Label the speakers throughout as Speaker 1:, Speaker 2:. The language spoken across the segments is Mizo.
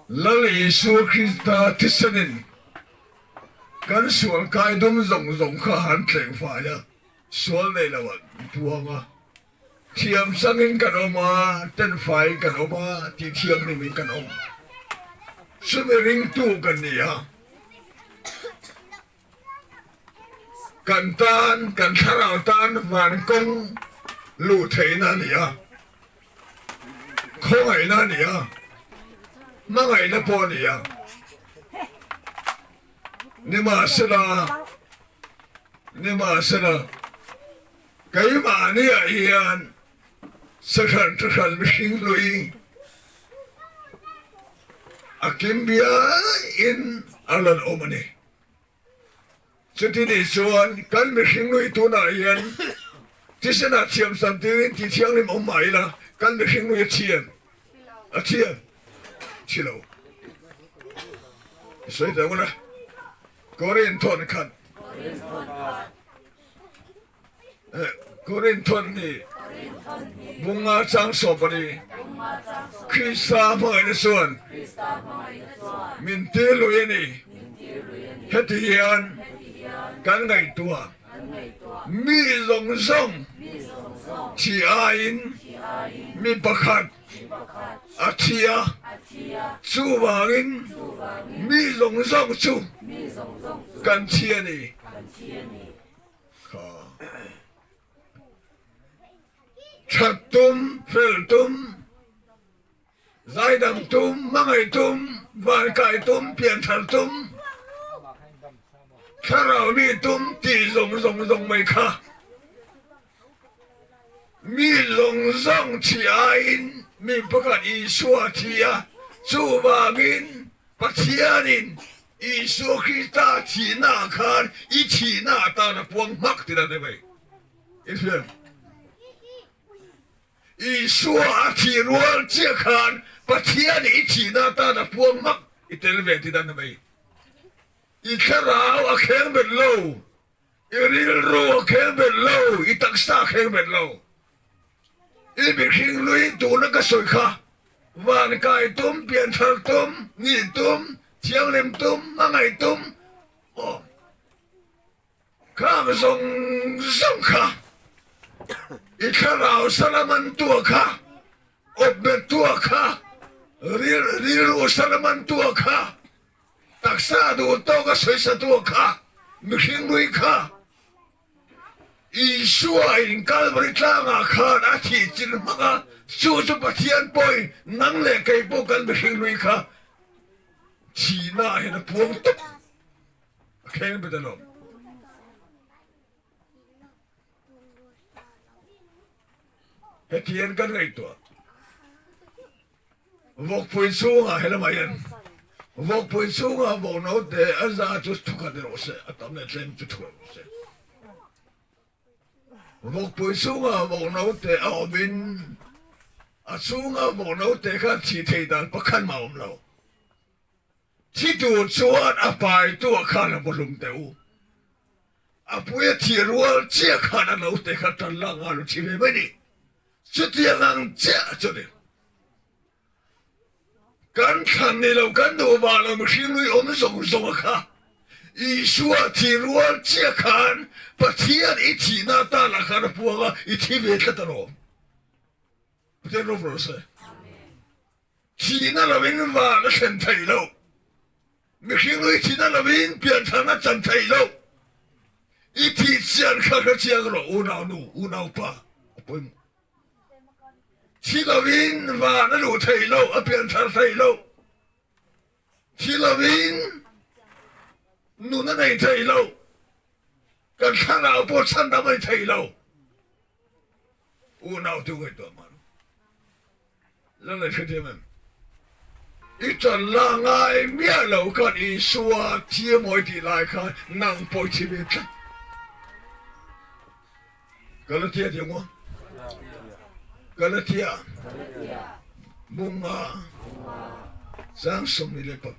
Speaker 1: Lal Isua Krista thisenin kan sual kai dum zawng zawng kha han tleng fai a, sual nei lo an puang a. Thiam changin kan awm a, tenfaiin kan awm a, tih thianghlimin kan awm. Chumi ringtu kan ni a. Kan tan, kan thlarau tan van kawng luh theihna a ni a, khawngaihna a ni a, hmangaihna pawh a ni a. Nimahsela, nimahsela, keimahniah hian sahran thahran mihring hlui a kim biaiin a rawn awm a ni. Chuti nih chuan kan mihring lui tunah hian thisenah thiamsam tirin tih thianghlim awm mah ila kan mihring lui a thiam a thiam thi lo. I sawi teh ngun a, Korin thawn khat. Korinthon nih bunga chang sawp a ni. Krista hmangaihna chuan min tir lui a ni. Heti hian kan ngaihtuah mi zawng zawng thi aiin mi pakhat a thi a, chuvangin mi zawng zawng chu kan thi a ni. Kha that tum, fel tum, zaidam tum, hmangaih tum, vankai tum, pianthar tum, thlarau mi tum tih zawng zawng zawng mai kha mi zawng zawng thi aiin mi pakhat Isua thi a, chuvangin Pathianin Isua Krista thihnaah khan i thihna atan a puang hmak tih dan a nei. I hria em? Isua a thih rual chiah khan Pathianin i thihna atan a puang hmak i tel ve tih dan a nei. I thlarau a kheng bet lo, i rilru a kheng bet lo, i taksa a kheng bet lo. I mihring lui tuna ka sawi kha van kai tum, pianthar tum, nih tum, thianghlim tum, hmangaih tum aw khang zawng zawng kha i thlarau salaman tua kha awpbet tua kha rilru salaman tua kha taksa duh tawka sawisa tua kha mihring lui kha Isua in Kalvari tlangah khan a thih chin hmang a, chu chu Pathian pawhin nang leh kei pawh kan mihring hlui kha thihna ah hian a puang tawp a kheng bet alawm. Hetiang kan ngaihtuah. Vawkpui chhungah he lamah hian vawkpui chhungah vawk naute a za chu thukhat ni rawh se, a tam leh tlem chu thuak rawh se. Vawkpui chhungah vawk naute a awmin a chhunga vawk naute kha thih theih dan pakhat mah a awm lo. Thi tur chuan a paituah khan a vaw hlum teh u. A pui a thih rual chiah khan a naute kha tan lak nghal u thi ve mai ni. Chutiang ang chiah chu ni. Kan thlan ni lo, kan duh vah lo mihring lui awm zawng zawng a kha. Isua thih rual chiah khan Pathian i thihna atan ah khan a puang a, i thi ve tlat alawm. Pathian rawp rawh se. Thihna lovin van a thlen theih loh. Mihring lui thihna lovin pianthar a chan theih loh. I thih chian kha hre chiang rawh unau nu, unau pa a pawimawh. Thi lovin van a luh theih loh, a pianthar theih loh. Thi lovin nun a nei theih loh. Kan thlarau pawh chhandam a ni thei lo. Unau te ngaihtuah hman. Lalai hrethiam em? I chan la ngai miah lo khan Isua thi amaw i tih lai khan nang pawh i thi ve tlat. Galatia ti ang aw. Galatia bunga chang sawmhnih leh pak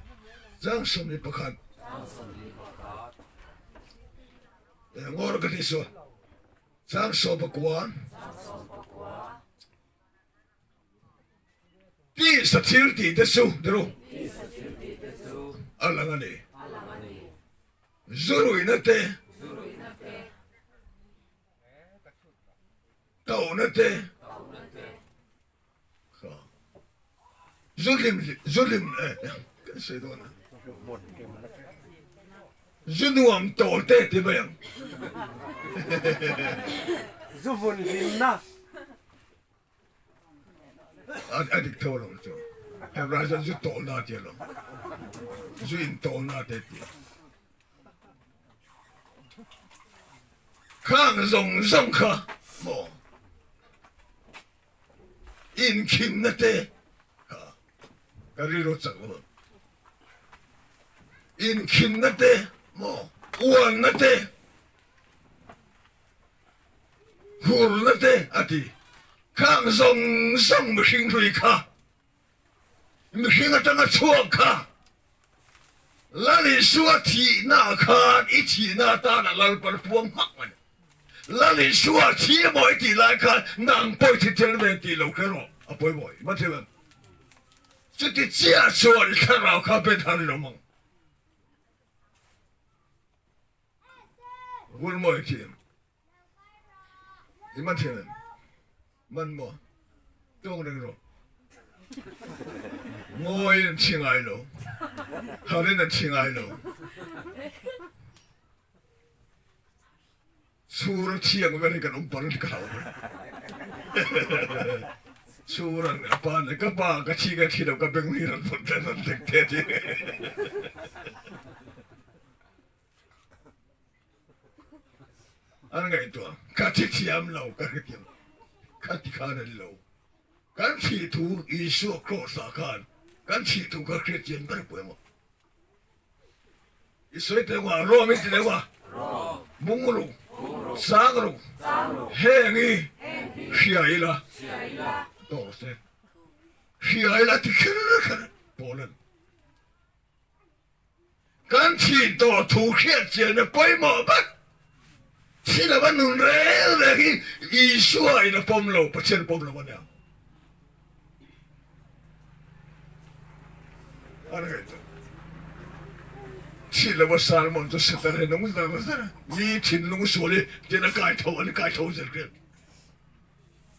Speaker 1: chang 21. Ngawr ka ti sual. Chang 19. Tisa thil tih te chu ni ru. A lang a ni. Zu ruihna te. Tauhna te. Zu hlim zu hlim kan sawi dawn a. Zu nuam tawl te ti mai ang.
Speaker 2: Zu vun hlimna.
Speaker 1: A dik tho lo chu. Hebrai chuan zu tawlna a ti alawm. Zu in tawlna te a ti. Khang zawng zawng kha maw inkhinna te kha ka rilru chak lo. Inkhinna te maw uanna te Hurna te a ti. Khang zawng zawng mihring hlui kha, mihring atanga chhuak kha, Lal Isua thihna khan i thihna atan a Lalpan puang hmak mai. Lal Isua thi emaw i tih lai khan nang pawh i thi tel ve tih lo kher rawh, a pawimawh i man thei em? Chuti chiah chuan i thlarau kha ben har i awm ang. Vulmawi thiam i man thiam em? Man maw? Tawng reng rawh. Ngawiin an chhi ngai lo. Harin an chhi ngai lo. Chhur a thiang vel hi kan awm par in ka hlau ber. Chhur an a pa nen ka pa ka thi ka thi lo ka beng hi ran phawt te ran tek te ti. An ngaihtuah ka thi thiam lo ka hrethiam kha ti khan an lo. Kan thih thu Isua kraws ah khan kan thih thu kha hriatchian ber pawimawh. I sawi teh ngua, Rom i ti deuh a, Bungru, Sangru, heng i hria ila tawh se, hria ila ti kher kher Paula'n kan thih tawh thu hriat chian a pawimawh vek. Thi lova nun reng reng hi Isua in a pawm lo, Pathian a pawm lo a nia. A rei tawh. Thi lova Salmon chu Satan hi nung zar zar a, mi thinlung sual hi tin a kai tho an kai tho zel hriat.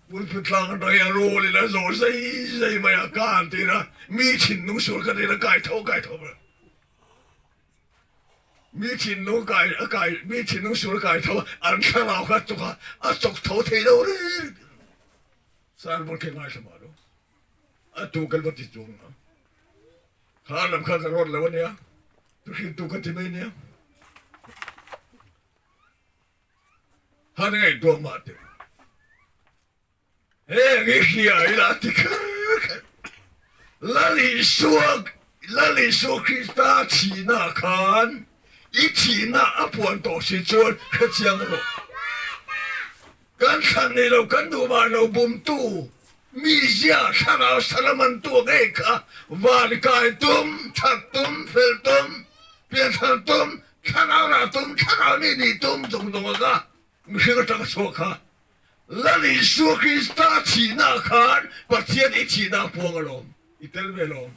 Speaker 1: Pulpit tlang atang hian rawl in a zawh zai zai mai a, ka han tir a, mi thinlung sual kha tin a kai tho kai tho mai. Mi thinlung kai a kai mi thinlung sual kai tho an thlarau kha chawk a, a chawk tho thei lo reng. Salmon khi ngaithla mah lo. A tu kan va ti chuang ang. Kha lam kha ka rawt lo ania. Tu hrin tu ka ti mai ania. Han ngaihtuah mah teh. Heng i hria ila ti kher kher. Lal Isua Lal Isua Krista thihna khan i thihna a puan tawh si chuan hrechiang rawh. Kan thlan nei lo, kan duh vang lo bumtu mizia thlarau salamantu a ngei kha van kai tum, that tum, fel tum, pianthar tum, thlarau rah tum, thlarau ni nih tum zawng zawng a kha mihring atang a chhuak kha Lal Isua Krista thihna khan Pathian i thihna a puang alawm, i tel ve alawm.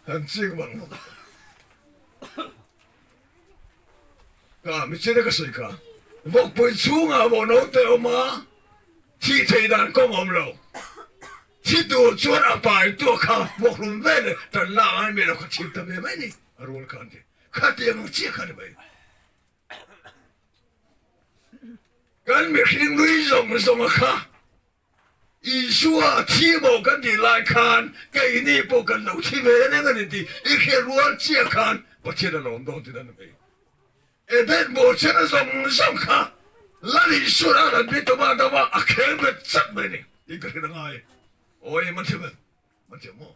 Speaker 1: Kan ching vang vang ka mi china ka sawi kha vawkpui chhungah vawh naute awm a thih theih dan kawng awm lo thi tur chuan a pai tu kha vawkhlum ve leh tan lak ai mi lo kha chhim ta ve mai ni a rual khan ti khatiang ang chiah kha ni mai kan mihring nui zawng zawng a kha Isua thi maw kan tih lai khan keini pawh kan lo thi ve reng a ni tih i hriat rual chiah khan Pathian a lawm dawn tih a ni mai. Eden bawhchhiatna zawng zawng kha Lal Isua a rawn bih tawh a dam a, a khel bet chat mai a ni tih ka hrilh a ngai. Awi man thiam em? Man thiam maw?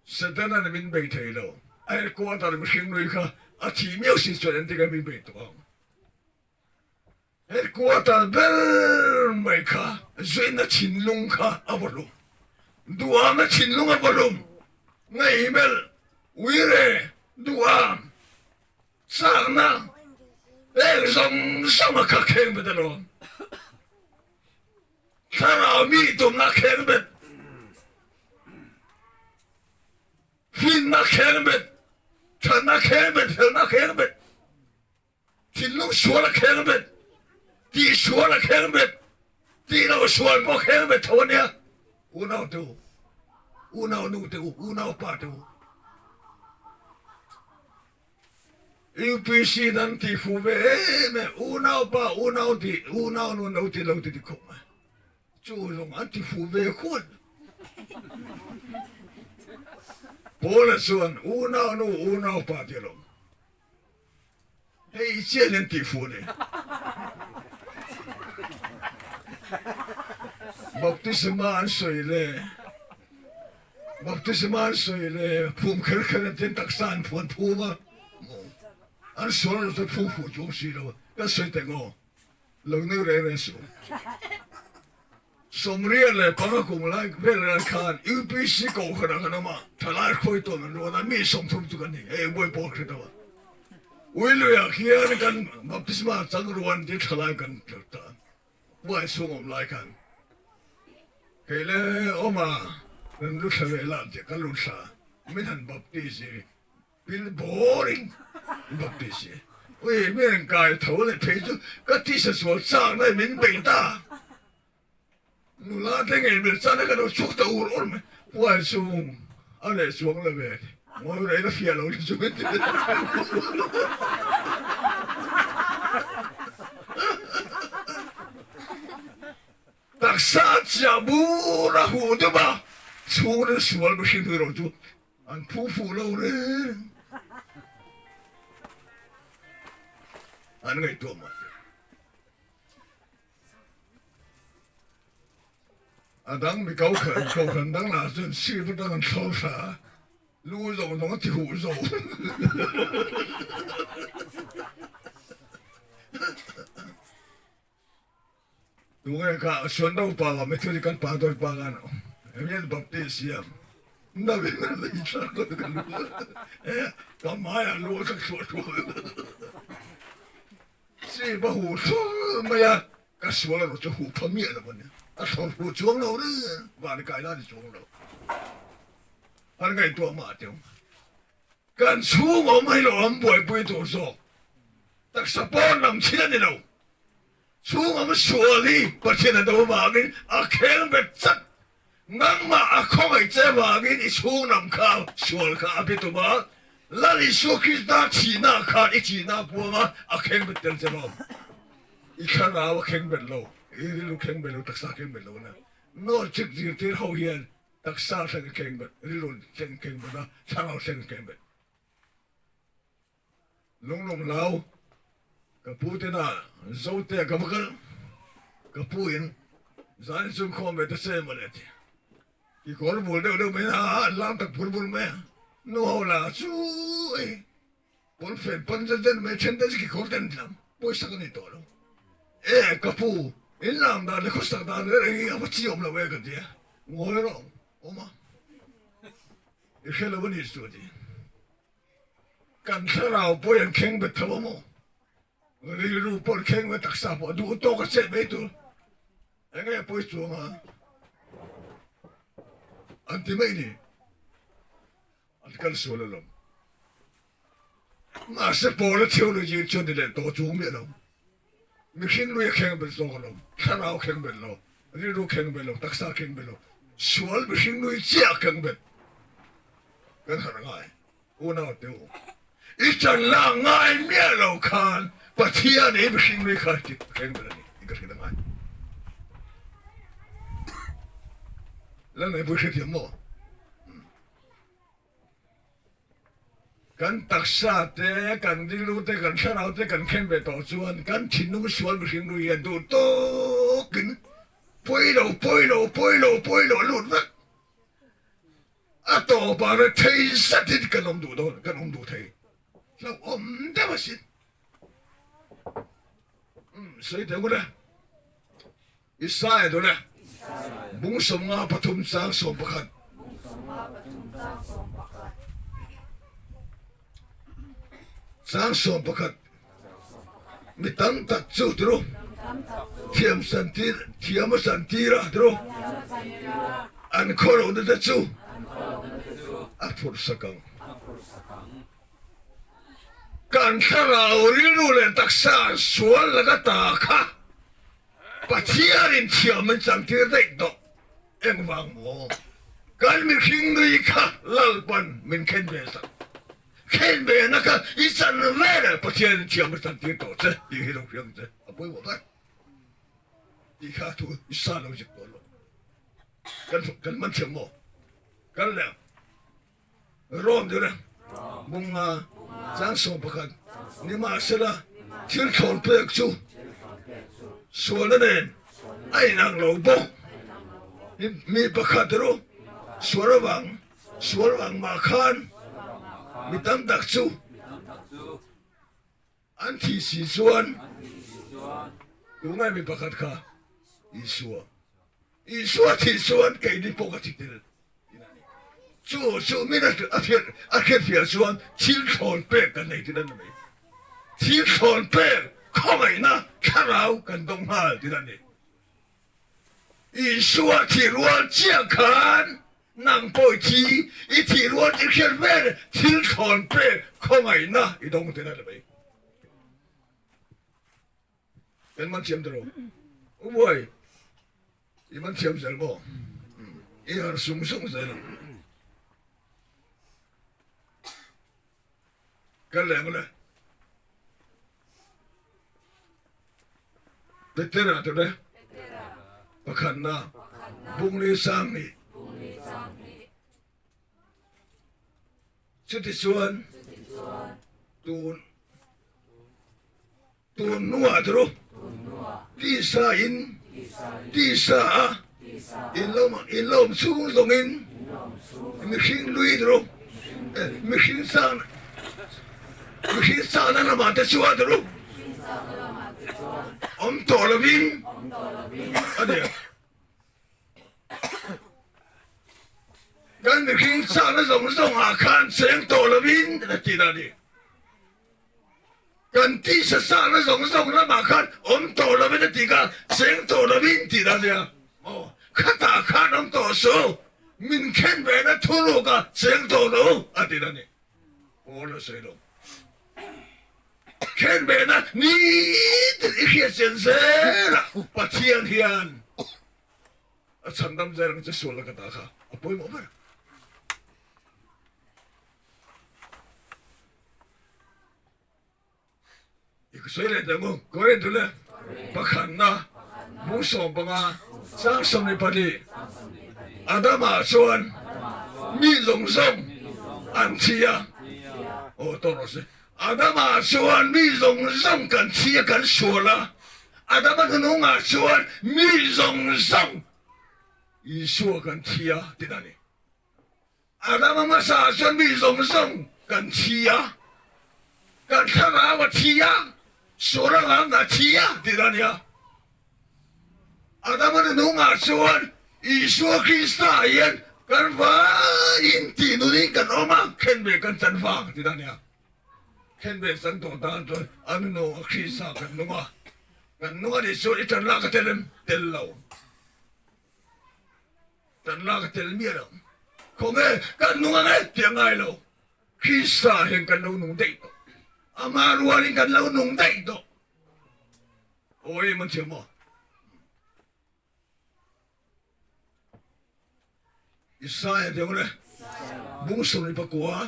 Speaker 1: Setana nih min bei thei lo. A headquarter mihring lui kha a thih miau si chuan engtik a min bei tawh ang? Headquarter ber mai kha zuihna thinlung kha a vaw hlum. Duham-na thinlung a vaw hlum. Ngaihmelh, uire, duham, chakna heng zawng zawng a kha kheng bet alawm. Thlarau mi tumna khengbet, finna khengbet, thatna khengbet, felna khengbet, thinlung sual a khengbet, tihsual a khengbet, tihloh sual pawh khengbet tho a nia. Unau te u, unau nu te u, unau pa te u. UPC nan tih fuh ve em em, unau pa unau tih unau nu lo ti lo ti ti khawp mai. Chu zawng an ti fuh ve khuat. Paula chuan unau nu unau pa ti alawm. Hei chian an tih fuh ni. Baptisma an sawi le Baptisma an sawi le phum kher kher an tin taksa an phuan phum a an sual lo chu phum fuh chuang si lo kan sawi teh ngaw lo nui reng reng suh. 25 kum lai vel vel khan UPC kohhran ah kan awm a, thalai hruai tawn an ruat a, mi 30 chu kan ni, hei buai pawl hre deuh a. Uiluiah khian kan baptisma chang ruan ti thalai kan tler ta a, buai chhung awm lai khan kei le awm a, kan lu thla ve la tih ka lu thla min han baptis i pil boring baptis i ui mi an kai tho leh phei chu ka tisa sual chak na min bei ta. Nula te ngei mil chan a ka lo chhuak ta ur ur mai. Puai chung a leh chuang lo ve. Ngawi rei la fiah lo ni chu ka ti. Taksa chiah bur a huh dup a, chhungril sual mihring hlui ro chu an phu fuh lo reng. An ngaihtuah mah teh. A dang mi kokhan kokhan dang lah chuan sip atang an thlawr thla a, lu zawng zawng a ti huh zo. Tunge kha Suando pa va Methodist kan pa dawr pa khan Real Baptist siam na ve na lei thla ko ka lu ka hmaiah lu a ka chhuah chhuah. Sip a huh thur mai a, ka sual erawh chu huh pha miah lo a nia. A thlawr huh chuang lo reng, van kai la ni chuang lo. An ngaihtuah mah teu. Kan chhung awm hi lo an buaipui tur zawk. Taksa pawn lam thil a ni lo. Chhung awm sual hi Pathian a do vangin a kheng bet chat. Nangmah a khawngaih che vangin i chhung lam kha sual kha a bitum a, Lal Isua Krista thihna khan i thihna a puang a, a kheng bet tel che lo. I thlarau a kheng bet lo, i rilru kheng bet lo, taksa kheng bet lo a nia. Nawr chik zirtir ho hian taksa thleng a kheng bet, rilru thleng a kheng bet a, thlarau thleng a kheng bet. Lunglawm hlau, ka pu te na Zote ka va kal, ka pu in zan chung khawm ve ta che mawle a ti. Kikawr bul deuh deuh mai a, an lam tak bur bur mai a, nu ho la chu ei kawlfen pan zen zen mai then te chu kikawr te an lam, pawisa ka nei tawh lo. E ka pu, in lam dan leh khawsak dan leh reng hi a va chi awm lo e ka ti a, ngawi rawh awm a, i hre lo a ni chu a ti. Kan thlarau pawh an thleng bet tho a maw? Rilru pawh an thleng ve taksa pawh duh tawk a chet mai tur. Eng nge pawi chuang a? An ti mai ni. An kal sual alawm. Mahse Paula theology chuan ni leh tawh chuang miah lo. Mihring lui a kheng bet zawk alawm. Thlarau kheng bet lo, rilru kheng bet lo, taksa kheng bet lo. Sual mihring lui chiah a kheng bet. Kan harh ngai. Unau te u, i chan lak ngai miah lo khan Pathian i mihring lui kha a kheng bet a ni tih ka hrilh a ngai. Lalngaihpui hrethiam maw? Kan taksa te, kan rilru te, kan thlarau te kan khen ve tawh chuan kan thinlung sual mihring lui hian duh tawkin pawi lo, pawi lo, pawi lo, pawi lo a lut vek. A tawpah rethei zetin kan awm duh dawn, kan awm duh thei. Hlauhawm deuh asin. Umm, sawi teh ngut e. Isaia dawlh e. Bung 53 chang 11. Chang 11. Mi tam tak chu ti ru. Thiam chantir, thiam a chantir a, tiraw? An khawlohna te chu a phurhsak ang. Kan thlarau rilru leh taksa sual laka ta kha Pathianin thiam min chantir daih tawh. Engvang maw? Kan mihring nui kha Lalpan min khen ve sak. Khen ve na kha i chan vel e, Pathianin thiam a chantir tawh che tih hi lo hria ang che. A pawimawh ber tih kha thu i sa lo zir tawh lo. Kan kan man thiam maw? Kan leh ang. Rom deuh le Bunga chang 11 Nimahsela thil thlawn pek chu sualna nen a inang lo bawk. Mi pakhat ru sual avang sual vang mah khan mi tam tak chu an thih si chuan tungai mi pakhat kha Isua Isua thih chuan keini pawh ka thi tel Chu chu min a hriat a hriatfiah chuan thil thlawn pek kan nei tir a ni mai. Thil thlawn pek khawngaihna thlarau kan dawng nghal tir a ni. Isua thih rual chiah khan nang pawh i thi, i thih rual tih hriat vel thil thlawn pek khawngaihna i dawng tir a ni mai. Kan man thiam tawh lo. U Buai, i man thiam zel maw? I harh sung sung zel ang. Kal leh ang le. Petera te le. Pakhatna, Bungli sang nih. Chutichuan, tun Tun hnuah chu tisa in tisa a inlawm chhung zawngin mihring lui chu mihring chakna mihring chakna lamah te chuan chu awm tawh lovin a ni a. Kan mihring chakna zawng zawngah khan cheng tawh lovin a ti a ni. Kan tisa sahna zawng zawng lamah khan awm tawh lovin a ti kha, cheng tawh lovin tih dah nia. Aw, khatah khan awm tawh suh, min khen vena thuruk a cheng tawh lo a ti dah ni. Paul a sawi lo. Khen vena nitin i hriat chian zel a, Pathian hian a chhandam zel ang che sual a ka ta kha a pawimawh ber. I ka sawi leh teh ang u. Korinth leh pakhatna bung 15 chang 24 Adama chuan mi zawng zawng an thi a. Aw tawh rawh se. Adama chuan mi zawng zawng kan thi a kan sual a. Adama hnunungah chuan mi zawng zawng Isua kan thi a ti ta ni. A ram hmasa ah chuan mi zawng zawng kan thi a, kan thlarau a thi a, sual avang a thi a tih a nia. A ram a nunung ah chuan Isua Krista ah hian kan vaiin tih nunin kan awm a, khenbeh kan chan vang tih a nia. Khenbeh chan tawh tan chuan a nunung a Krista kan nung a, kan nung a nih chuan i ṭan lak a tel em? Tel lo. Kan lak a tel miah lo. Khawnge kan nung ang e tih a ngai lo. Krista hian kan lo nung daih tawh. Ama rualin kan lo nung daih tawh. Aw em an thiam maw? Isaiah deuh le bung 24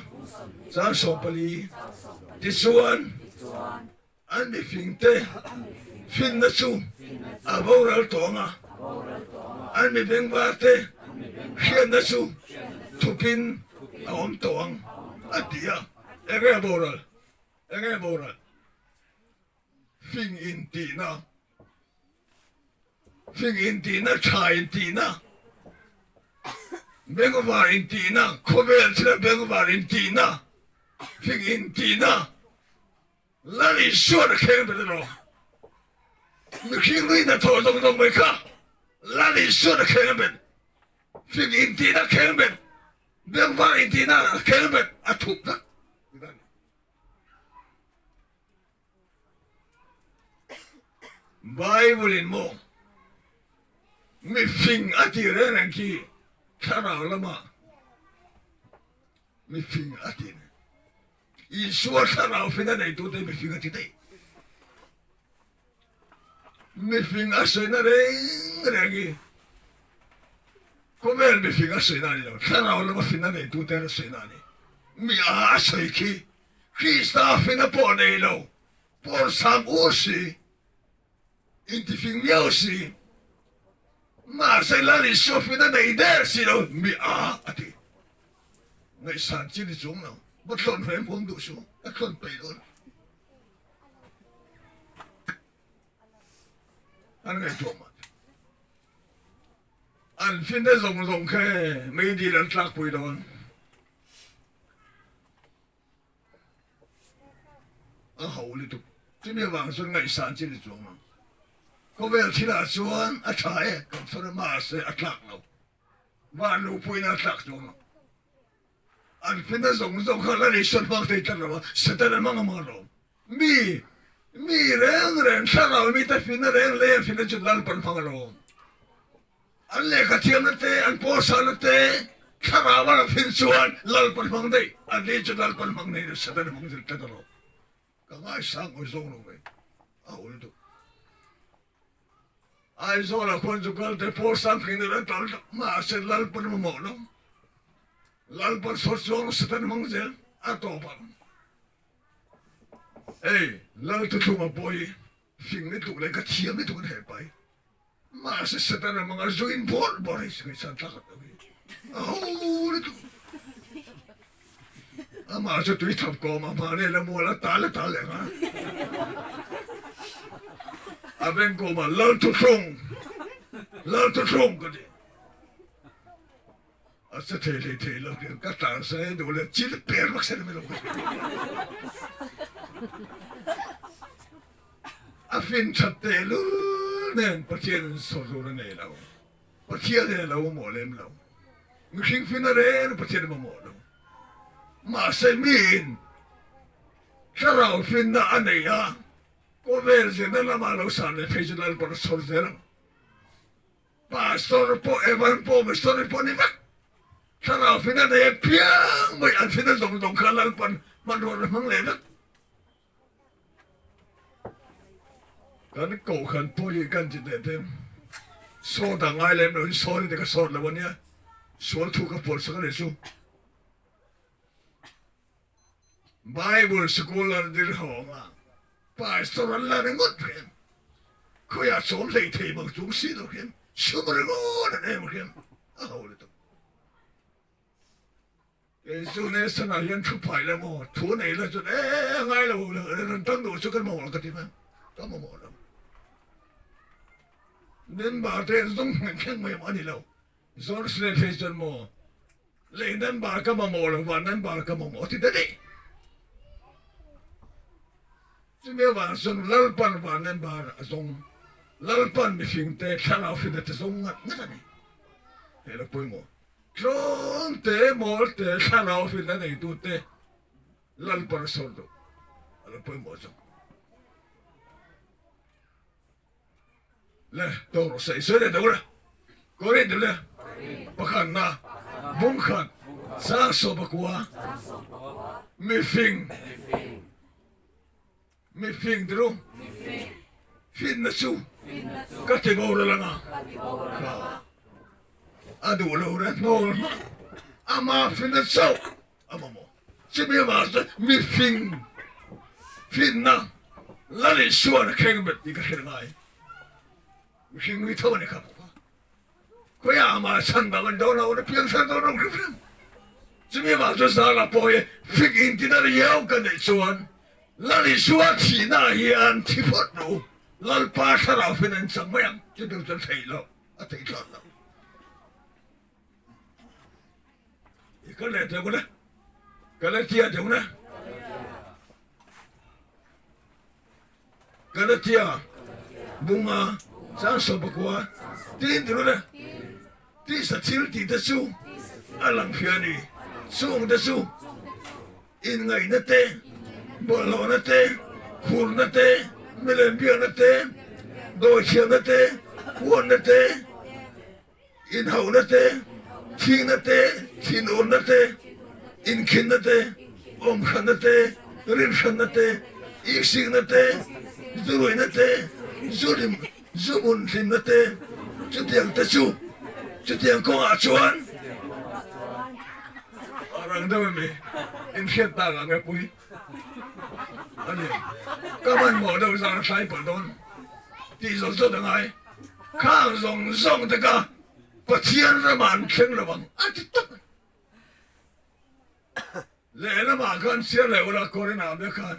Speaker 1: caan 14 tichuan An mifingte finna chu a boral tawh ang a, an mi bengvarte hriatna chu thupin a awm tawh ang, a ti a. Enge a boral? Enge a boral? Fing intihna, fing intihna, tha intihna, bengvar intihna, khawvel thila bengvar intihna, fing intihna, Lal Isuan a kheng bet emaw? Mihring lui hnathawh zawng zawng mai kha Lal Isuan a kheng bet, fing intihna a kheng bet, bengvar intihna a kheng bet, a thup vek. Bible in maw mifing a tih reng reng khi thlarau lamah mifing a ti ni. Isua thlarau fina neitute mifing a ti daih. Mifing a sawina reng reng hi khawvel mifing a sawina a ni lo, thlarau lama fina neitute an sawina a ni. Mi a a sawi khi Krista fina pawh nei lo, pawr sang ur si, intifing miau si, mahse Lal Isua fina nei der si lo, mi a a ti. Ngaihsan chi ni chung lo, va thlawn hrem huam duh suh, a thlawn peih dawn. An ngaihtuah mah te. An finna zawng zawng khe meidil an tlakpui dawn. A ho lutuk. Chumi avang chuan ngaihsan chi ni chuang ang. Khawvel thilah chuan a tha e, kan sawn a mahse a tlak lo. Van luhpuina a tlak chuang lo. An finna zawng zawng kha la Isua hmang thei tlat lo a, Setana hmang a hmang alawm. Mi, mi reng reng thlarau mite finna reng lei an finna chu Lalpan hmang alawm. An lehkha thiamna te, an pawlsana te, thlarau a lo fin chuan Lalpan hmang daih. An ni chu Lalpan hmang nei lo, Setana hmang zel tlat alawm. Ka ngaisang awi zawng lo mai, a ul duh. Aizawlah khuan chu kal te pawl sang thing deuh an tal tak mahse Lalpan mamawh lo. Lalpan sawt chuang Satan hmang zel a tawp ang. Hei Lal thuthlunga pawh hi fing lutuk leh ka thiam lutuk an heh pai. Mahse Satan a hmang a zu in bawrh bawrh hei ngaihsan tlak a lo hi. A ho lutuk. Amah chu tui thap kawm a hma nel a mual a tal a tal leh nghal. A beng kawm a Lal thuthlung, Lal thuthlung ka ti. A che thei hlei thei lo hian ka tlan sa e duh leh chil per vak se ni lo ka ti. A fin that tehlul nen Pathian in sawrhur a nei lo. Pathian in a lo mamawh lem lo. Mihring fin a reng Pathian a mamawh lo. Mahse miin thlarau finna a nei a, khawvel zirna lama lo san leh phei chu Lalpan a chhawr zel ang. Pastor pawh, Evan pawh, Missionary pawh ni vek. Thlarau finna nei apiang mai an finna zawng zawng kha Lalpan hmanrua a hmang leh vek. Kan kohhran pawh hi kan ti teh te sawt a ngai lem lo in sorry te ka sawt lo ania sual thu ka puan sak anih chu Bible sikul an dir ho anga pastor an la ringawt hian khawiah chawm hlei thei mang chung si lo hian sum ringawt an em hian a ho lutuk. Kei chu Nelson ah hian thu phai la maw, thu nei la chuan e a ngai lo rawn tang duh chu kan mamawh lo ka ti mai, ka mamawh lo. Member te an zawng nghek nghek mai a ni lo, George leh phei chuan maw lei member ka mamawh lo van member ka mamawh a ti ta daih. Chumi avang chuan Lalpan van member a zawng, Lalpan mihring te thlarau hrinna te zawng ngat ngat a ni. Hei lo pawimawh. Tlawm te, mawl te, thlarau hrilh a neitu te Lalpan a sawr duh a lo pawimawh zawk. Le, tawng rawh se, i sawi leh deuh le. Korin deuh le. Pakhatna, bungkhat, chang sawpakua, mifing. Mi fing tiru finna chu ka ti boral anga kha a duh lo re hnawl hmak ama finna chauh a mamawh chumi avang chuan mi fing finna Lal Isuan a kheng bet tih ka hrilh ngai mihring nui tho a ni kha bawk a. Khawiah amah chhan dang an dawn lo, an piang thar dawn lo hrim hrim. Chumi vang chuan Zala pawh hi fik intina riau ka neih chuan Lal Isua thihnaah hian thi phawt rawh u, Lalpa thlarau fin an chang mai ang chu tur chuan theih loh a theih thlawt lo. I kal leh teh ngawt e, Galatia deuh na. Galatia bunga 14 tiin ti rawh le, Tisa thil tih te chu a lang hria a ni, chung te chu inngaihna te, bawlhhlawhna te, khurna te, milem biakna te, Dawithiamna te, huanna te, inhauhna te, thihna te, thinurna te, inkhinna te, awmhranna te, rinhranna te, iksikna te, zuruihna te, zulim, zuhmun hlimna te, chutiang te chu, chutiang kawngah chuan a rang deuh em i, inhriat tak ang e pui. A ni, ka hmanhmawh deuh zan a thlai palh dawn tih zawt zawt a ngai. Khang zawng zawng te kha Pathian ramah an thleng lo ang a ti tak a. Lehlamah khan chhiar leh ula Korinah mek khan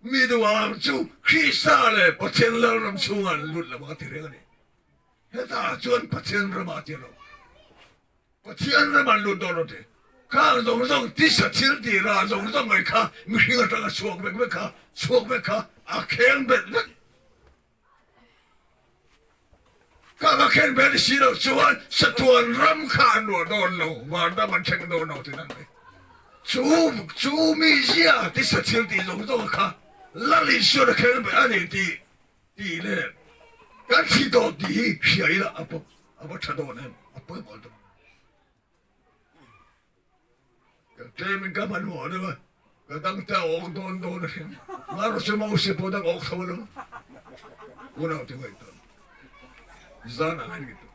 Speaker 1: mi duham chu Krista leh Pathian Lalram chhungah an lut lo ang a ti reng a ni. Hetah chuan Pathian ramah a ti lo. Pathian ram an lut dawn lo ti. Khang zawng zawng tisa thil tih rah zawng zawng mai kha mihring atanga chhuak vek vek kha chhuak vek kha a kheng bet vek. Khang a khen bet si lo chuan satuan ram kha an luah dawn lo, vanram an thleng dawn lo tin an mai. Chu chu mizia tisa thil tih zawng zawng kha Lal Isuan a kheng bet a ni tih Tih leh kan thi tawh tih hi hria ila a pawp a va tha dawn em, a pawimawh dawn. Ka tlem in ka hmanhmawh deuh a, ka dang te a awk dawn dawn a hrim. Marawh chu Mose pawh dang awk tho alo, unau te ngaihtuah zan ang a ni tawh.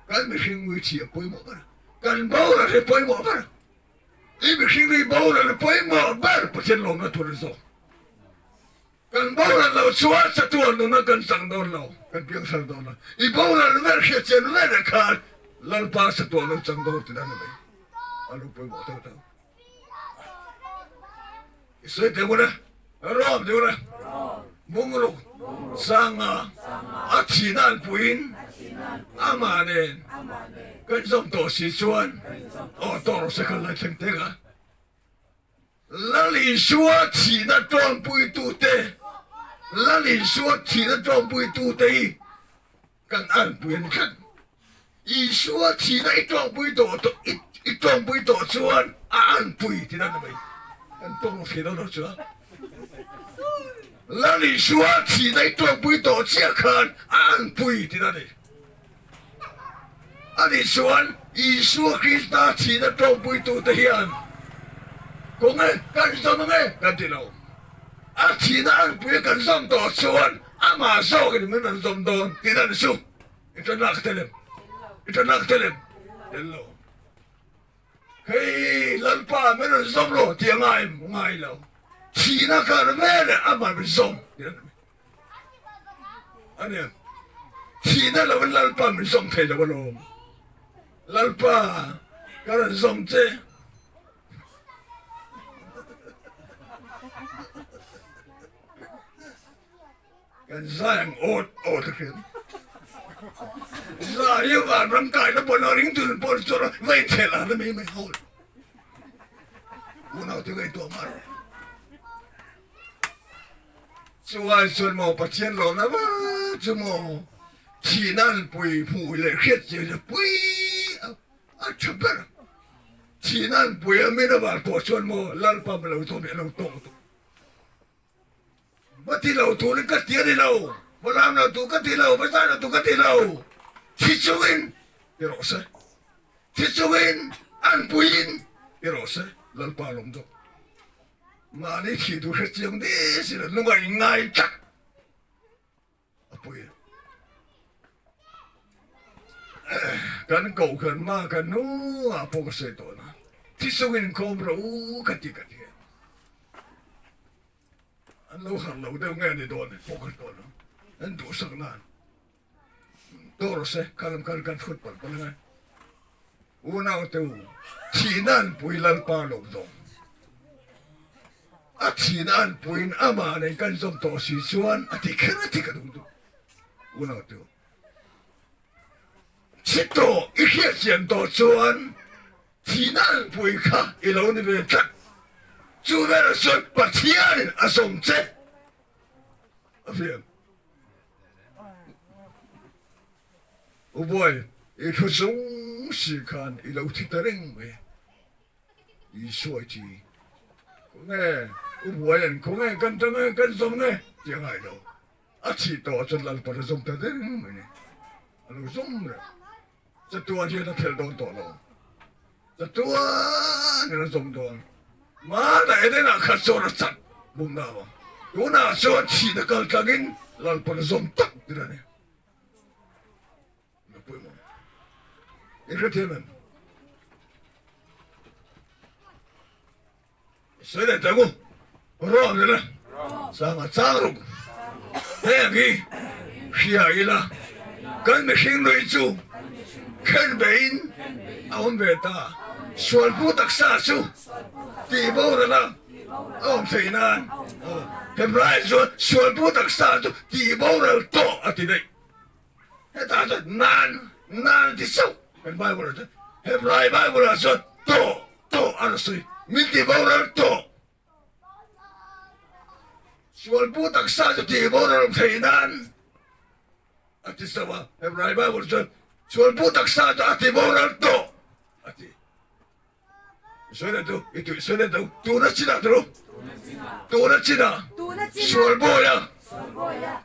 Speaker 1: Kan mihring ui thi a pawimawh ber a, kan boral hi a pawimawh ber a, i mihring ui boral a pawimawh ber Pathian lawmna tur a ni zawk. Kan boral loh chuan chatuan nuna kan chang dawn lo, kan piangthar dawn lo. I boral vel hriat chian veleh khan Lalpa chatuan lo chang dawn tih a ni mai. A lo pawimawh teuh teuh. I sawi teh ngun e, Rom teh ngun e, Mungruk sanga a thihna an puiin amah nen kan zawm tawh si chuan aw tawh rawh se khan lai thleng tek a. Lal Isua thihna ṭawmpuitute, Lal Isua thihna ṭawmpuitute hi kan anpui a ni tlat. Isua thihna i ṭawmpui tawh i ṭawmpui tawh chuan a anpui tih dan a ni mai. Kan tawng thei dawn lo chuan Lal Isua thihna i ṭawmpui tawh chiah khan a anpui tih dan a ni. Ani chuan Isua Krista thihna ṭawmpuitute hian kawng e kan zawm ang e kan ti lo. A thihna anpuia kan zawm tawh chuan amah zawkin min rawn zawm dawn tih dan chu i ṭan lak tel em? I ṭan lak tel em? Tel lo. Hei Lalpa min rawn zawm rawh tih a ngai em? Ngai lo. Thihna kar veleh amah min zawm tih dan a ni. A nia, thihna lo in Lalpa min zawm thei lo alawm. Lalpa, ka rawn zawm che. Kan zai ang awt awt a hriat. Zai hi vanram kaina pawn a ring tun pawn chu va inchhel an mai mai hawl. Unau te ngaihtuah mar. Chuai chuan maw Pathian lawmna va chu maw thihna an pui hmuh leh hriat chian hi pui a tha ber a. Thihna an pui a min avar pawh chuan maw Lalpa ma lo zawm hi a lo tawng tawh. Va ti lo turin ka ti a ni lo, va ram lo tur ka ti lo, va zai lo tur ka ti lo, thi chungin ti rawh se, thi chungin an puiin ti rawh se Lalpa lawm dawk. Mahni thih duh hre chiang ni si lo nunga in ngai tlat a pui. Kan kohhran hma kan hnungah pawh ka sawi tawh na thisungin inkhawm rawh u ka ti ka ti. An lo harh lo deuh nge ni dawn pawh ka hre tawh lo. An duhsak nan. Tawh rawh se, kha lam khan kan hrut palh palh angai. Unau te u, thihna an pui Lalpa lo zawng. A thihna an puiin amah nen kan zawm tawh si chuan a ti kher a ti ka duh duh. Unau te u, thi tawh i hriat chian tawh chuan thihna an pui kha i lo ni ve tlat. Chu velah chuan Pathianin a zawm che. A hriat. U Bawi, i thu chung si khan i lo thi ta reng mai. Isua i thi. Khawnge U Buai an khawnge kan tang e, kan zawm nge tih a ngai lo. A thih tawh chuan Lalpan a zawm ta reng mai ni. A lo zawm reng. Chatuan hian a phelh dawn tawh lo. Chatuan in a zawm dawn. Mahna Edenah kha chuan a chat bumna a awm. Tunah chuan thihna kal tlangin Lalpan a zawm tak tir a ni. Na pawimawh. I hrethiam em? Sawi leh teh u, Rawm ila, sanga chang ruk, heng hi hria ila, kan mihring nui chu khen beiin a awm ve ta, sualpu taksa chu tih boral a awm theih nan, Hebrai chuan sualpu taksa chu tih boral tawh a ti daih. Hetah chuan nan nan a ti chauh kan Bible ah chuan. Hebrai Bible ah chuan tawh tawh a rawn sawi. Min ti boral tawh. Sualpu taksa chu ti boral awm theih nan a ti chauh a. Hebrai Bible chuan sualpu taksa chu a ti boral tawh a ti. Sawi tu, i tui sawi tu, tuna chinah turu, tuna chinah, sual bawia,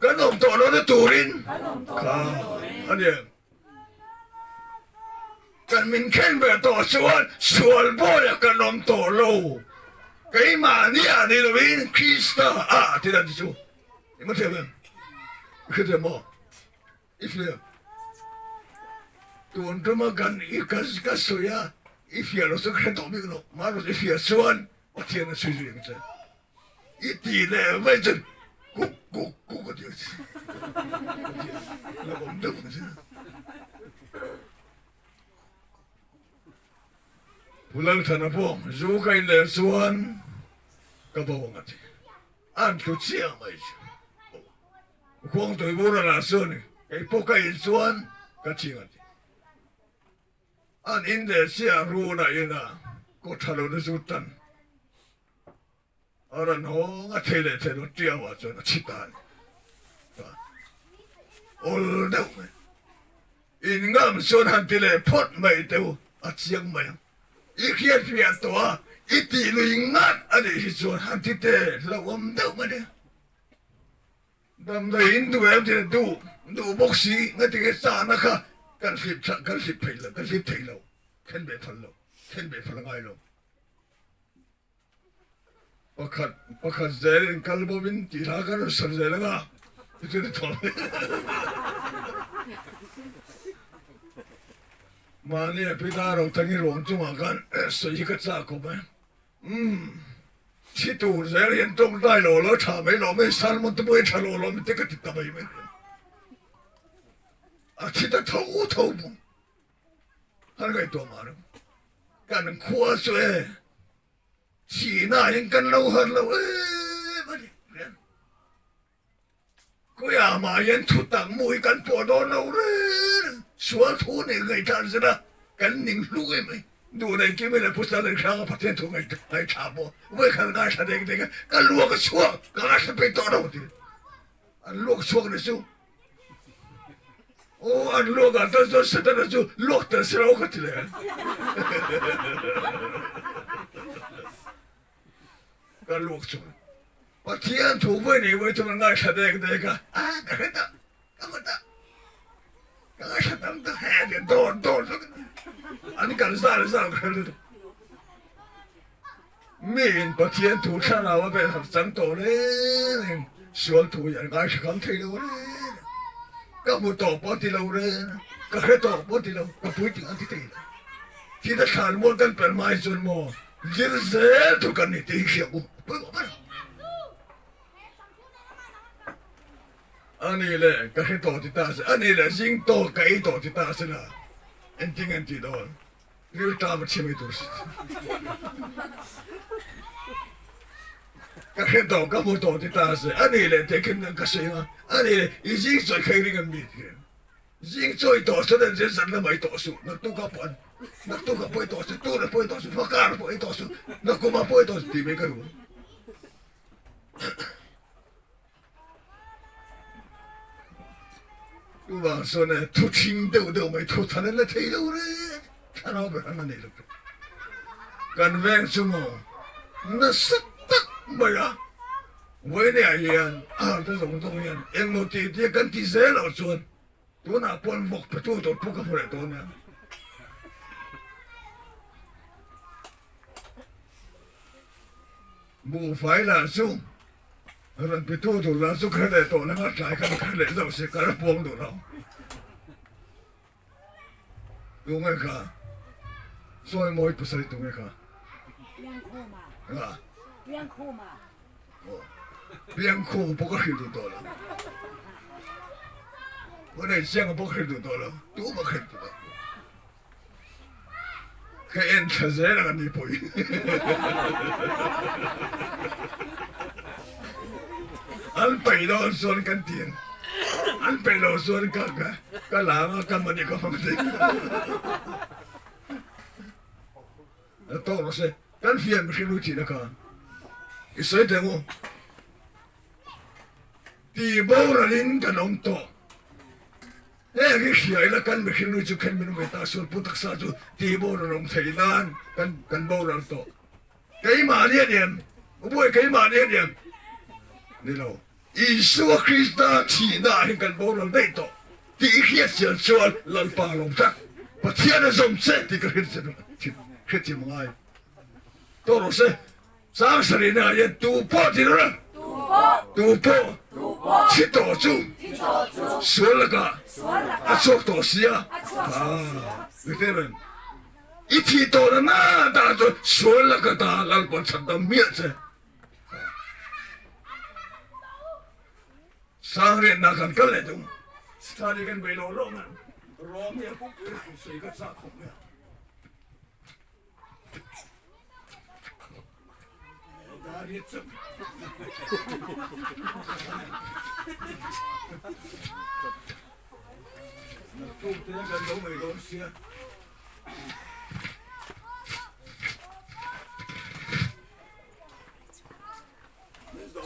Speaker 1: kan awm tawh lohna turin, kha a ni em? Kan min khen ve tawh chuan sual bawia kan awm tawh lo, keimahnia ni lovin Krista ah ti dan chu, i ma thiam em? I hrethiam maw? I fiah tun tuma kan i ka ka sawi a, i fiah lo chu ka hre tawh bik lo, mahse i fiah chuan Pathian a chhui zui ang che. I tih leh mai chuan kuk kuk kuk a ti ang che. Pathian la awm deuh ang che. Pu Lalthana pawh zu ka in leh chuan ka bo ang a ti. An tlu chiah mai chu. Khuangtui Burana chuan kei pawh ka in chuan ka ching a ti. An in leh chiah runa ina kaw tha lo na zu tan a rawn hawng a thei leh thei lo tiau ah chuan a chhi ta a ni. Awl deuh mai. In ngam chuan han ti leh phawt mai teh u, a chiang mai ang. I hriatfiah tawh a, i tih lui ngat a nih hi chuan han ti teh hlauhawm deuh mai nia. Damdawi in duh em tih duh duh bawk si ngatinge chahna kha kan hlip kan hlip thei lo kan hlip thei lo then ve phal lo then ve phal a ngai lo pakhat pakhat zel in kal bo in tih hla kan rawn sawi zel anga tichuan i thaw mahni a pita ro tangin ruang chungah khan sawi hi ka chak khawp mai. Umm, thi tur zel hian tawngtai lo lo tha mai lo mai, sermon te pawh hi tha lo lo mai te ka ti ta mai mai. A thi ta tho tho bawk. Kan ngaihtuah mah lo. Kan khua chu e, thihna hian kan lo har lo em a ni. Kawia mah hian thutak mu hi kan pawh dawn lo reng, sual thu nih ngaihthah zir a kan ning hluk em mai. Duh nei kim ila Pu Stalin hrang a Pathian thu ngaihthah pawh vawikhat ngaithla dek dek a, ka luak a chhuak, ka ngaithla peih tawh lo ti. An luak chhuak ni chu. Aw an luak ah tan chuan Setana chu luak tel se lo ka ti leh. Ka luak chuan Pathian thu vawi nei vawi chuan an ngaithla dek dek a, a ka hre ta, ka hmu ta, ka ngaithla tam ta he tia dawr dawr vek an kal zal zal ka hre lutuk. Mi in Pathian thu thlarau a bel har chang tawh reng reng, sual thu hi an ngaithla kham thei lo reng reng, ka hmu tawh pawh ti lo reng, ka hre tawh pawh ti lo, ka puitling an ti thei lo. Thil a thlan mual kan pel hmai chuan maw zir zel tur kan ni tih hi hriat u a pawimawh ber. A ni le ka hre tawh ti ta se, a ni le zing tawk ka ei tawh ti ta se la engtin an tih dawn riltam a chhe mai tur si. Ka hre tawh ka hmu tawh ti ta se, a ni le teh khin ka sawi ang a, a ni le i zing chawi kha i ring an mi ti em? Zing chawi tawh sawn an zir zan lamah i tawh suh, naktuk ah pawh an naktuk ah pawh i tawh suh, tun ah pawh i tawh suh, hmakar ah pawh i tawh suh, nakum ah pawh i tawh suh tih mai ka duh. Chuvang chuan e thu thing deuh deuh mai thu than an la thei lo reng, thlarau ber an la nei lo tawh. Kan veng chu maw nasa tak mai a. Vawinia hian a harhte zawng zawng hian engmaw tih tia kan ti zel loh chuan tunah pawn vawk petu tur pawh ka hmu leh dawn nia. Buhfai lah chu rawn petu tur lah chu ka hre leh tawh lo a, tlai khan ka hre leh zauh si, ka la puang duh lo. Tunge kha? Sawi mawi pasal tunge kha?
Speaker 3: Piangkhuma. Ha? Piangkhuma.
Speaker 1: Oh. Piangkhuma pawh ka hrilh duh tawh lo. Ka nei chiang pawh ka hrilh duh tawh lo. Tu mah ka hrilh duh lo. Ka en thla zel ang ani pawhin. An peih dawn chuan kan ti ang. An peih loh chuan ka ka ka la anga ka money ka hmang thei. A tawk rawh se. Kan fian mihring lu thihna kha i sawi teh ang u. Ti boralin kan awm tawh. Heng hi hria ila kan mihring nu chu khen min ve ta sual pu taksa chu ti boral awm thei nan kan kan boral tawh. Keimahni a niam, Ubuai keimahni a niam ni lo. Isua Krista thihna ah hian kan boral daih tawh tih i hriat chian chuan Lalpa lawm tak Pathian a zawm che tih ka hrethiam angai tawh rawh se. Sang sarihna ah hian tu pawh ti rawh la, tu pawh thi tawh chu sual lakah a chhuak tawh si a, Mite i thih tawh na na dah chuan sual laka dah Lalpawn chhan dam hmiah che. Sang riatna kan kal leh tum, Sitani kan bei lo lo man, Rom hi a pupui sawi ka chak khawp mai a.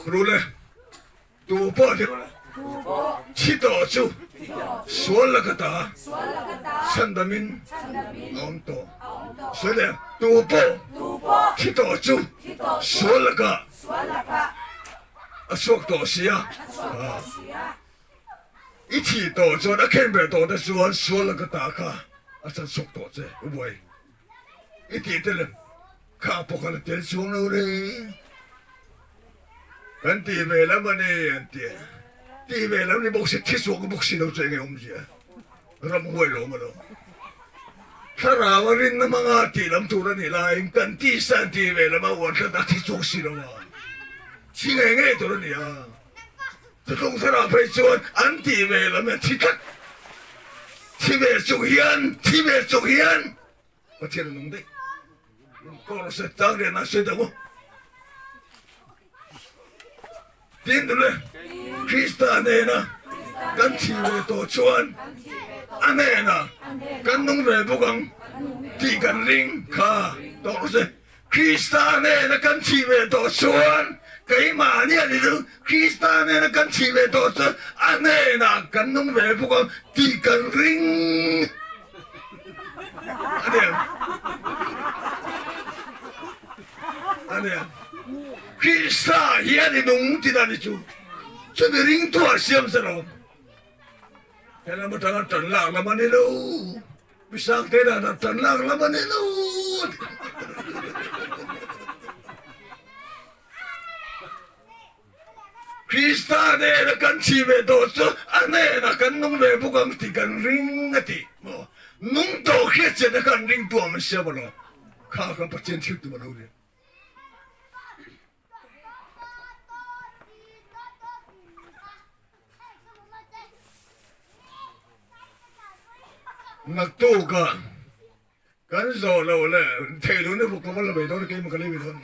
Speaker 1: Rule. Tu pawh ti thi tawh chu sual laka ta chhandamin a awm tawh. Sawi leh ang, tu pawh thi tawh chu sual laka a chhuak tawh si a. I thih tawh chuan a khen ber tawh te chuan sual laka ta kha a chan chhuak tawh che u buai. I tih te lem kha pawh kha la tel chuang lo re. Kan tih ve lam a ni an ti a, tih ve lam ni bawk si thi chhuak bawk si lo chu enge awmzia ram huai lawm a lo. Thlarau a rinna hmanga tih lam tur a nih laiin kan tisa an tih ve lam a uar tlat a thi chhuak si lo a, thi ngei ngei tur a ni a. Thutlung thlarau phei chuan an tih ve lam hian thi tlat, thi ve chung hian, thi ve chung hian Pathian a nung daih. Kawr se tang rian ah sawi deuh u. Tin dul e, Krista nena kan thi ve tawh chuan a hnenah kan nung ve bawk ang tih kan ring kha tawh rawh se. Krista nena kan thih ve tawh chuan keimahni a ni chu Krista nena kan thih ve tawh chuan a hnenah kan nung ve bawk ang tih kan ring a ni ang. A ni ang. Krista hian i nung tih dan hi chu chumi ringtu ah siam se lo. He lam atanga tan lak lam a ni lo. Pi Sangte danah tan lak lam a ni lo. Krista nena kan chhi ve tawh chu a hnenah kan nung ve bawk ang tih kan ring a ti maw? Nung tawh hriatchiatna khan ring tu ang an siam a lo. Kha kha Pathian thil tum a lo ni. Naktuk ah kan zawh loh leh theih loh na ruk ka va la mai dawn a keimah ka lei mai dawn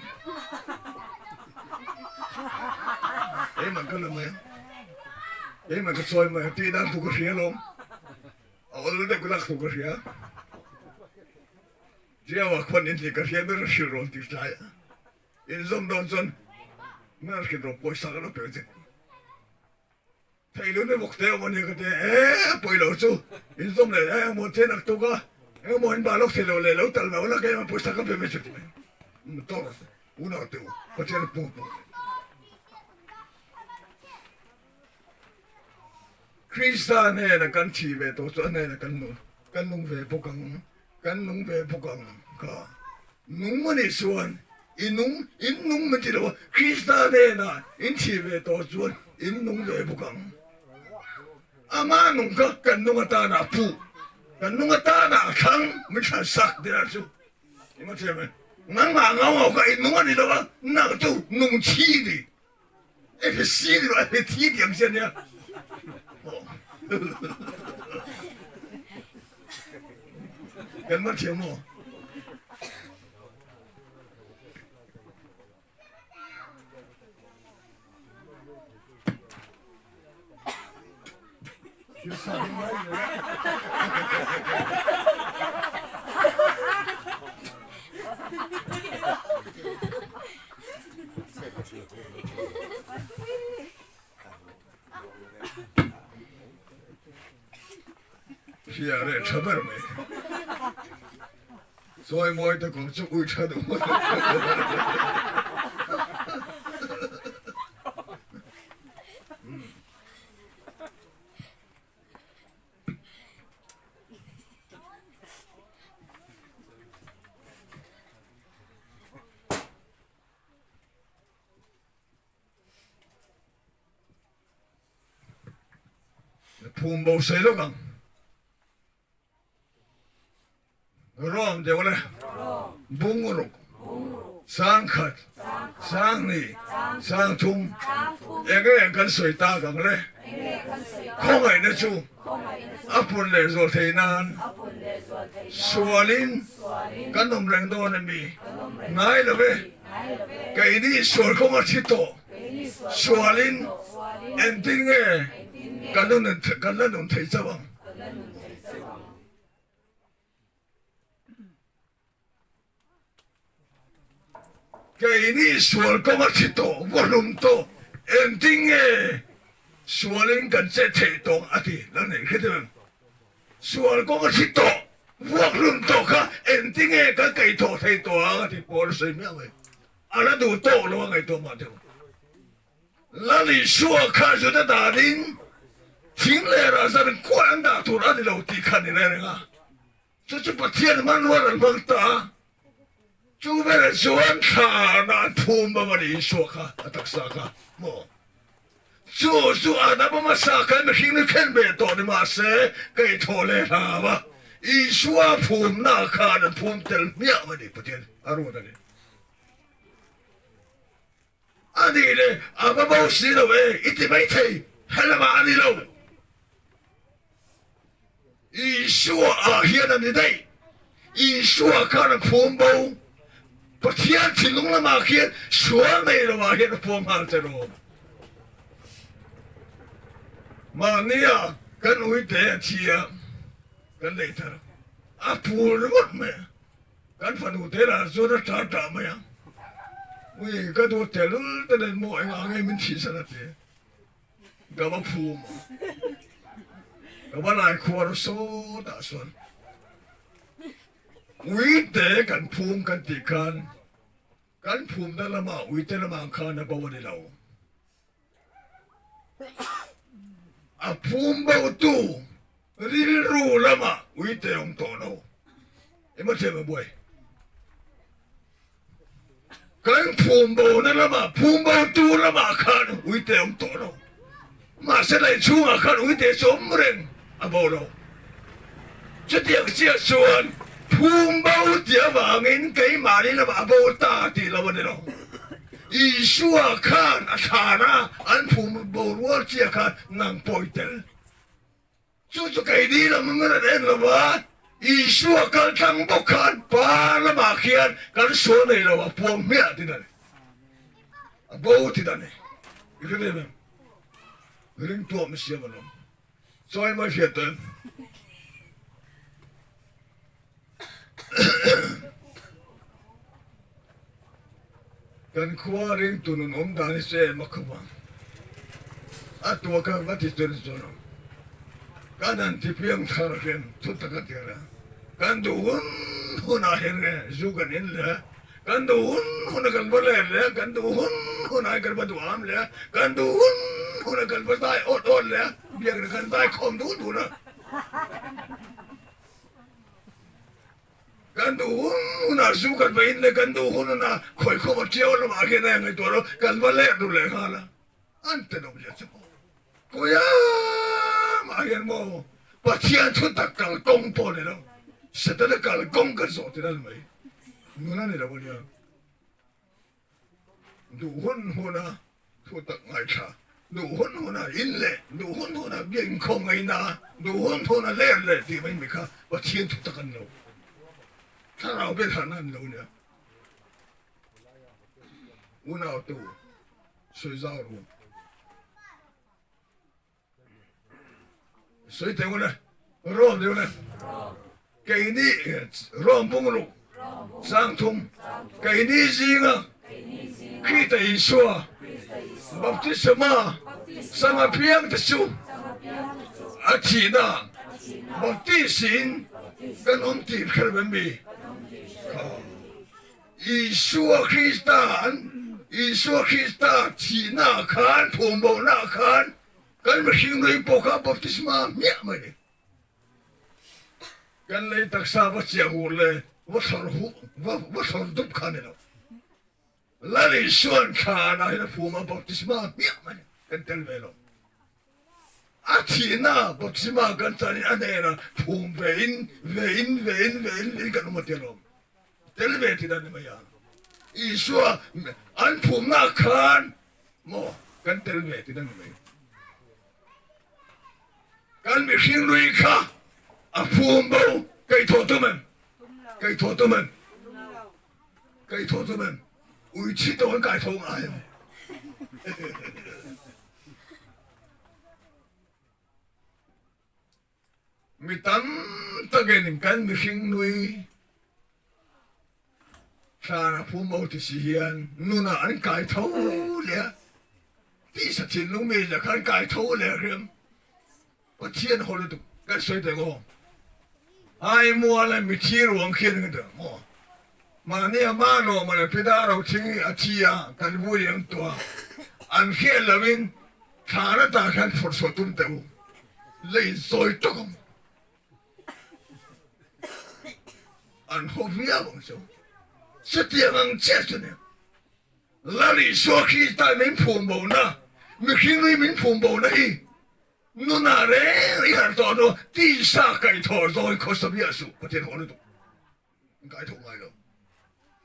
Speaker 1: keimah ka la mai a keimah ka chawi mai a tih dan tur ka hria alawm a awl deuh ka lak tur ka hria. Chiaua khuan in tih ka hria ber a hrilh rawn ti tlai a, inzawm dawn chuan hmel hrilh rawh pawisa ka lo pe che. Theih lo ni bawk te awm a nia ka ti a, e a pawi lo chu inzawm leh eng emaw te nak tuk a, eng emaw in bah lawk thei lo leh lo tal lo la keimah pawisa ka pe mai chu ti mai. Motor unau te u Pathian a pawh pawh. Krista hnena kan thi ve tawh chu a hnena kan nung kan nung ve bawk ang, kan nung ve bawk ang kha. Nung a nih chuan i nung, in nung min ti lo a, Krista hnena in thi ve tawh chuan in nung ve bawk ang. Ama nung kha kan nung atana a puh, kan nung atana a thlang min thlan sak tir a chu. Engmaw thiam e, nangmah ngau ngau kha i nung a ni lo a, nang chu nung thi ni. I hre si ni lo, a hre thi ti ang che ania. Kan man thiam maw? Hria leh tha ber mai. Sawi mawi te kawr chu ui tha duh ngawt ang. Phum bo sei lawk ang. Rom deuh le. Bungruk. Sangkhat. Sangni. Sangthum. Enge eng kan sawi tak ang le. Khawngaihna chu a pun leh zual thei nan sualin kan awm reng dawn a mi? Ngai lo e. Keini sual kawng a thi tawh. Sualin engtin nge kan la nun thei chauh ang? Keini sual kawng a thi tawh, vahlum tawh, engtin nge sualin kan chet theih tawh a ti la nei hre deuh em? Sual kawng a thi tawh, vuakhlum tawh kha engtin nge kan kaihthawh theih tawh ang a ti pawl a sawi miah mai. A la duh tawk lo a ngaihtuah mah deuh. Lal Isua kha Juda danin thing leh rah zan kuah an dah tur a ni lo tih kha a ni reng reng a. Chu chu Pathian hmanrual an hmang ta a. Chu velah chuan thla an phum bawk a ni Isua kha a taksa kha maw. Chu chu Adama hmasa khan mihring ni thlen ve tawh ni mahse kaihthawh leh hlau a Isua phumna khan an phum tel hmiah a ni Pathian a ruat a ni. A nih le a va bo si lo e i ti maithei helamah a ni lo. Isua ah hian a ni daih. Isua khan a phum bo. Pathian thinlung lamah khian sual nei lo ah hian a puang nghal che rawh. Mahnia kan uite a thi a, kan lei thar a phul ringawt mai a. Kan fanu te lah chuan a ṭah ṭah mai a. Ui ka duh tehlul te nen maw engah nge min thihsan a ti. Ka va phum a, ka va lai khuar sawtah chuan uite kan phum kan tih khan kan phumna lamah uite lamah khan a bo a ni lo. A phum botu rilru lamah uite awm tawh lo. Emaw thiam a buai. Kan phum bona lamah, phum bo tu lamah khan uite awm tawh lo. Mahse lei chhungah khan uite chu awm reng a bo lo. Chutiang chiah chuan phum bo tih avangin keimahni lamah a bo ta tih lo a ni lo. Isua khan a thlan a, an phum bo rual chiah khan nang pawh i tel. Chu chu keini lam an rawn en lo va, Isua kal tlang bawk khan Pa lamah khian kan sual nei lo a puang hmiah tin a ni. A bo tin a ni. I hre em em? Ringtuah mi siam an awm. Chawi mai hriat tawh em? Kan khua ringtu nun awm dan hi chu em a khawp ang. A tua kha va ti tur chuan ang. Kan han ti piang thar hian thu tak a tir a. Kan duh hun hunah hian nge zu kan in leh a, kan duh hun hunah kan va let leh a, kan duh hun hunah hian kan va duham leh a, kan duh hun hun a kan va zai awt awt leh a, biakna kan zai khawm dun dun a. Kan duh hun hunah zu kan va in leh kan duh hun hunah khawikhawm a tiau lamah khian a ngaihtuah lo, kan va let ru leh nghal a, an tenawm zia chu maw. Kawia mah hian maw Pathian thu tak kal kawng pawh ni lo, Setana kal kawng kan zawh tir a ni mai. Nun a ni lo a nia. Duh hun huna thu tak ngaithla, duh hun huna in leh, duh hun huna biakinkhawm ngaina, duh hun huna ler leh tih mai mi kha Pathian thu tak a ni lo. Thlarau biakharhna a ni lo a nia. Unautu sawi zau ru. Sawi teh ule, Rom deuh le. Keini Rom bungruk sangthum keini zinga Krista Isua baptisma sanga piang te chu a thihna baptisin kan awm tih hre lo em mi? Isua Krista an Isua Krista thihna khan phumbohna khan kan mihring nui pawh kha baptisma hmiah mai ni. Kan lei taksa va chiah hur leh va thlawr huh va va thlawr dup kha ni lo. Lal Isuan thlanah hian a phum a baptisma hmiah mai ni. Kan tel ve lo. A thihna baptisma kan chan in a hnenah phum ve in ve in ve in ve in in kan awm a ti alawm. Tel ve ti dan ni mai a. Isua an phumna khan maw kan tel ve ti dan ni mai. Kan mihring lui kha a phum bo kai thaw tum em? Kai thaw tum em? Kai thaw tum em? Ui thi tawh an kai tho ngai em? Mi tam takin kan mihring nui hlan a phum bo ti si hian nunah an kai tho leh a, tisa thinlung mi zia kha an kai tho leh a hriam. Pathian haw lutuk kan sawi teh maw? Ai muala mithi ruang khian ka ti maw? Mahni a mah lawm a le pida ro thing hi a thi a kan vui ang tua an hriat loin thlan atah hian phawrh chhuah tum teh u lei zawi tawk ang an haw viau ang chu chutiang ang chiah chu nia Lal Isua Krista min phum bo na mihring hi min phum bo na hi Nunah reng i harh tawh hnu tisa kaihthawh zawi khawsa miah suh Pathian haw lutuk an kaithawh ngai lo.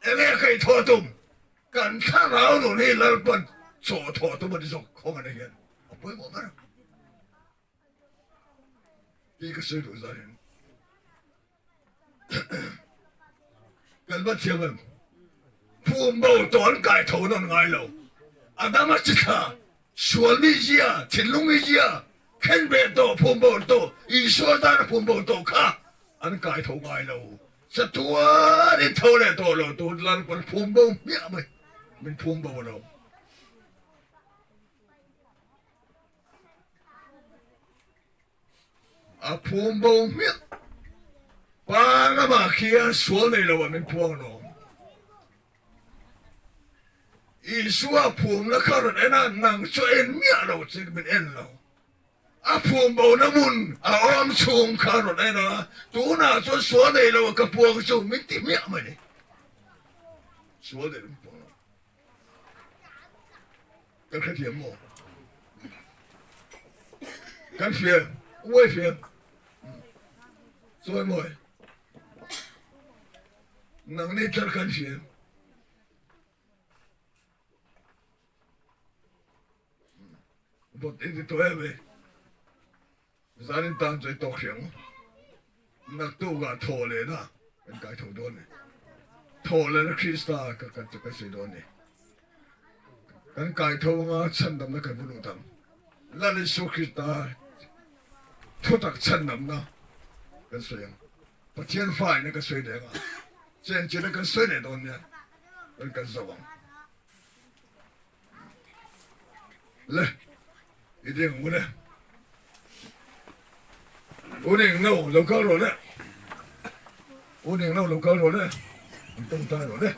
Speaker 1: Enge kaihthawh tum? Kan thlarau nun hi Lalpan chaw thawh tum a ni zawk khawng a ni hian a pawimawh ber ang tih ka sawi duh zan in Kan va thiam em? Phum bo tawh an kai tho nawn ngai lo. Adama chi thla, sual mi zia, thinlung mi zia, khen ve tawh phum bo tawh, Isua tana phum bo tawh kha an kai tho ngai lo. Chatuan in tho leh tawh lo tur Lalpan phum bo hmiah mai, min phum bo lo. A phum bo hmiah. Pa ramah khian sual nei lo ah min phuang alawm. Isua phumna kha rawn en a, nang chu en miah lo che min en lo. A phum bona hmun a awm chhung kha rawn en a, tunah chuan sual nei lo ah ka puang chu min ti hmiah mai ni. Sual nei lo min puang lo. Kan hrethiam maw? Kan hria, uai hria. Sawi mawi. Nang ni tlar kan hria. Vawt in ti tawh em e. Zanin tan chu i tawk hrih ang. Naktukah thaw lehna kan kai tho dawn ni. Thaw lehna Krista ka kan chu kan sawi dawn ni. Kan kai tho anga chhandamna kan va lut ang. Lal Isua Krista thutak chhandamna kan sawi ang. Pathian faina kan sawi leh anga chenchilhna kan sawi leh dawn nia. Kan kan zo ang. Le, i ding ang le. U ning no lo kal rawh le. U ning no lo kal rawh le. An tawngtai rawh le.